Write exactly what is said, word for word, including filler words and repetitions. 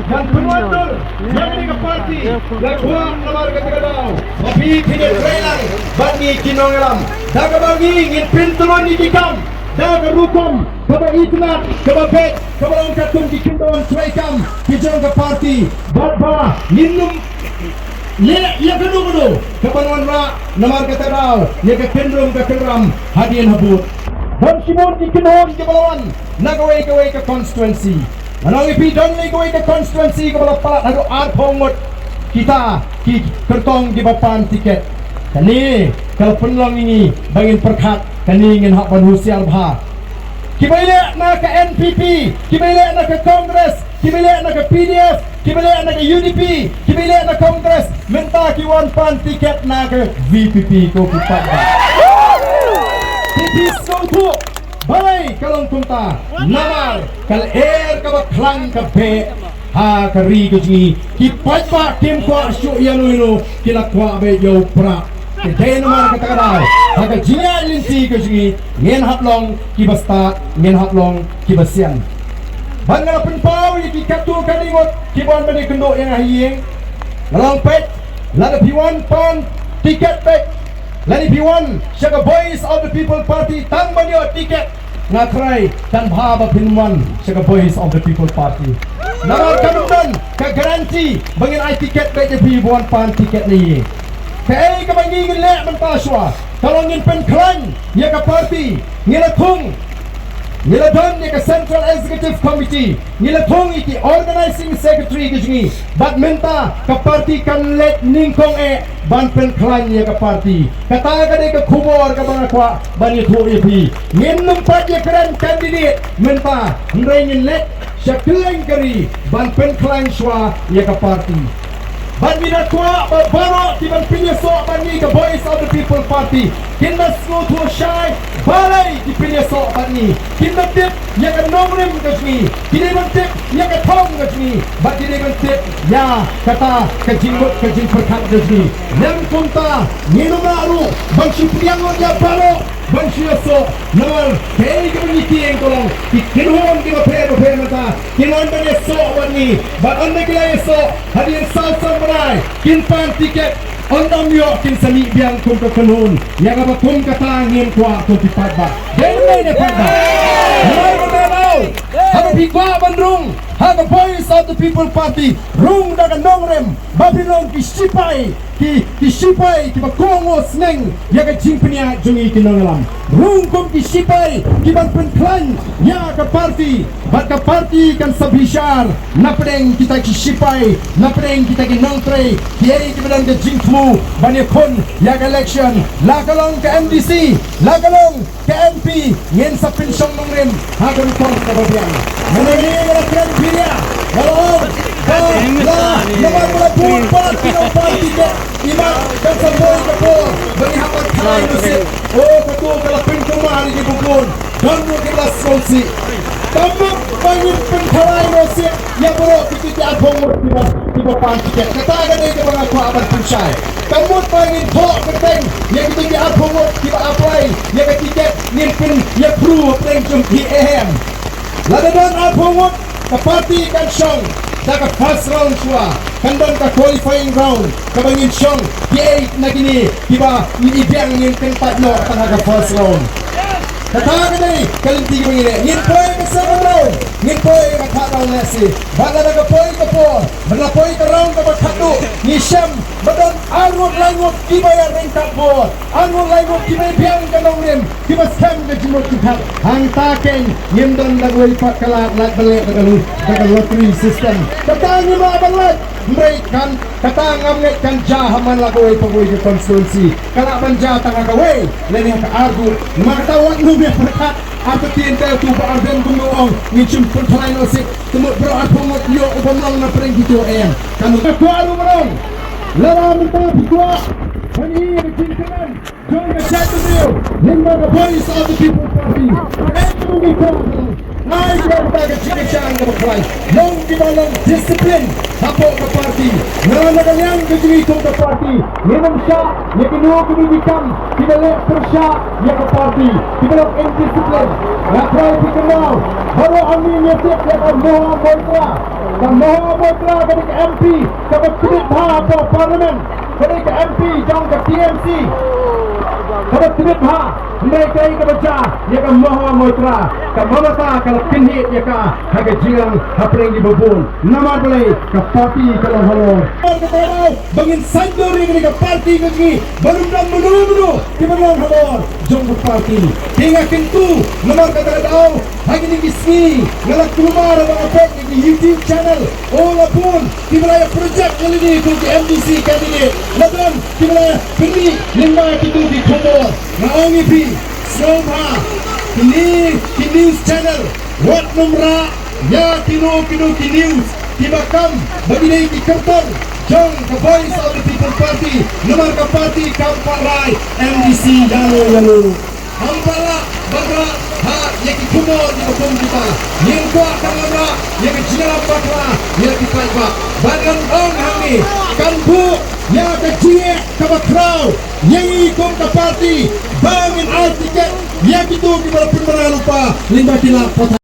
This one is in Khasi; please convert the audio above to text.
Ban pynwandur ïa kane ka party, nga kwah namar kata ka daw ba phi phi ïa trei lang bad ngi ki nongïalam. Da kaba ngi ngin pyntylun ïa ki kam da ka rukom kaba itynnad, kaba beit, kaba long katkum ki kyndon trei kam ki jong ka party. Bad ba ngin ym leh ïa kano kano kaban wanrah namar kata ka daw ïa ka kynrum ka kynram hadien habud. Don shibun ki kynhun kiba la wan na kawei kawei ka constituency. Nga ong ïa phi, don lei kawei ka constituency kaba la palat haduh arphew ngut kita ki kyrtong kiba pan tiket. Kane ka la pynlong ïa ngi ba ngin pyrkhat, kane ngin hap ban husiar bha. Kiba ïaleh na ka N P P, kiba ïaleh na ka Congress, kiba ïaleh na ka P D F, kiba ïaleh na ka U D P, kiba ïaleh na Congress, mynta ki wan pan tiket na ka V P P, ko phi paidbah. Phi phi sngewthuh balei ka long kumta? Namar ka lyer kaba khlaiñ ka beh ha ka ri ka jong ngi. Ki paidbah kim kwah shuh ïa uno uno, ki la kwah beit ïa u prah. Te dei namar kata ka daw ha ka jingïaid lynti ka jong ngi ngin hap long kiba stad, ngin hap long kiba sian. Bad nga la pynpaw ïa ki katto katne ngut kiba wan ban ïakynduh ïa nga ha ïing. Nga la ong, peit, lada phi wan pan tiket, peit, lada phi wan sha ka Voice of the People Party tang ban ïoh tiket, nga tharai kan bha ba phin wan sha ka Voice of the People Party. Namar kam don ka guarantee ba ngin ai tiket beit ïa phi ba wan pan tiket ne ïa. Kaei kaba ngi ngin leh mynta shuwa ka long ngin pynkhlaiñ ïa ka party. Ngi la thung, ngi la don ïa ka Central Executive Committee, ngi la thung ïa ki Organizing Secretary ka jong ngi. Bad mynta ka party kan leit nyngkong eh ban pynkhlaiñ ïa ka party. Kata ka dei ka khubor kaba nga kwah ban ïathuh ïa phi. Ngin ym pat ïakren candidate mynta, hynrei ngin leit sha kylleng ka ri ban pynkhlaiñ shuwa ïa ka party. Bad ngi da kwah ba baroh kiban pynïasoh bad ngi ka Voice of the People Party kin da sngewthuh shai balei ki pynïasoh bad ngi. Kin da tip ïa ka nongrim ka jong ngi, ki dei ban tip ïa ka thong ka jong ngi, bad ki dei ban tip ïa kata ka jingmut ka jingpyrkhat ka jong ngi. Lem kumta ngin ym lah ruh ban shu pdiang lut ïa baroh ban shu ïasoh, namar kaei kaba ngi tieng ka long ki kynhun kiba pher bapher mynta kin wan ban ïasoh bad ngi. Bad ynda ki la ïasoh hadien saw san bnai kin pan tiket, ynda ym ïoh kin sa mih biang kum ka kynhun. Ïa kaba kum kata ngim kwah, ko ki paidbah. Dei ne ym dei, paidbah? Namar kata, haba phi kwah ban rung ha ka Voice of the People Party, rung da ka nongrim ba phin long ki shipai, ki, ki shipai kiba kohnguh sneng ïa ka jingpynïaid jong ngi ki nongïalam. Rung kum ki shipai kiban pynkhlaiñ ïa ka party, bad ka party kan sa bishar napdeng kita ki shipai, napdeng kita ki nongtrei, kiei kiba don ka jingthmu ban ïakhun ïa ka election, la ka long ka M D C, la ka long ka M P, ngin sa pynshong nongrim ha ka rukom kaba biang. Mynne ngi la kren phi ïa, la ong ba la, namar ba la bun pat ki nongpan tiket, imat kan sa poi ka por ba ngi hap ban tharai nusip. O, kato ka la pynkulmar ïa ki bun. Don ruh kiba la sngewsih. Ka mut ba ngin pyntharai nusip ïa baroh kito ki arphew ngut kiba, kiba pan tiket. Kata ka dei kaba nga kwah ban pynshai. Ka mut ba ngin thoh kyrteng ïa kito ki arphew ngut kiba apply ïa ka tiket, ngin pynïaphuh hapdeng jong ki, em. Lada don arphew ngut, ka party kan shong da ka first round shuwa. Kan don ka qualifying round kaba ngin shong kiei na kine kiba ngi biang, ngin kyntait noh tang ha ka first round. Kata ka dei ka lynti kaba ngi leh. Ngin poi ka second round, ngin poi ka third round lehse. Bad lada ka poi ka por, bad la poi ka round kaba khatduh, ngi shem ba don ar ngut lai ngut kiba ïaryngkat bor, ar ngut lai ngut kiba biang ka nongrim, kiba skhem ka jingmut jingpyrkhat. Hangta keiñ ngim don da kawei pat ka lad, lad ban leh da ka lu-, da ka lottery system. Kata ngim lah ban lait. Hynrei kan, kata ngam ngeit kan jia ha man la kawei pa kawei ka constituency. Ka lah ban jia tang ha kawei lane ha ka ar ngut. Namar kata wat nym ïa pyrkhat artatien te utu u Bah Ardent kumno u ong, ngin shim pyntharai nusip. Te mut baroh arphew ngut ïoh u bym long napdeng kito, em. Kan u kwah ruh ban ong. Lada mynta phi kwah ban ïoh ka jingkyrmen jong ka jaitbynriew lyngba ka Voice of the People Party, eh, to ngi kwah, ngai ïa kata ka jingkyrshan kaba khlaiñ. Long kiba long discipline hapoh ka party. Nga na ka liang ka jong ngi kum ka party, ngim shah ïa kino kino ki kam kiba leh pyrshah ïa ka party, kiba long indiscipline. Nga tharai phi kynmaw, baroh arngut ngi tip ïa ka Moha Moitra. Ka Mahua Moitra ka dei ka M P kaba tbit bha ha ka Parliament, ka dei ka M P jong ka T M C kaba tbit bha. Hynrei kaei kaba jia ïa ka Mahua Moitra? Ka Mamata ka la kynhied ïa ka ha ka jingïalang hapdeng kiba bun. Namar balei? Ka party ka long halor. Ba ngin saiñdur ïa kane ka party ka jong ngi ba ym don mano mano kiba long halor jong ka party. Te nga kyntu namar kata ka daw ha kine ki sngi nga la kulmar ba nga peit ïa ki YouTube channel, oh la bun kiba la ïa project ïa lade kum ki M D C candidate. La don kiba la ïa pynmih lyngba kito ki khubor. Nga ong ïa phi, sngewbha kine ki news channel wat nym rah ïa kino kino ki news kiba kam ba ki dei ki kyrtong jong ka Voice of the People Party. Namar ka party kam pat rai M D C ïa no ïa no. Ym pat lah ban rah ha ïa ki khubor kiba kum kita. Ngim kwah, kan ym rah ïa ka jingïalam bakla ïa ki paidbah. Bad ngan ong hangne, kan buh ïa ka jingeh kaba khraw ïa ngi kum ka party ba ngin ai tiket ïa kito kiba la pynbna lypa lyngba ki lad pathai.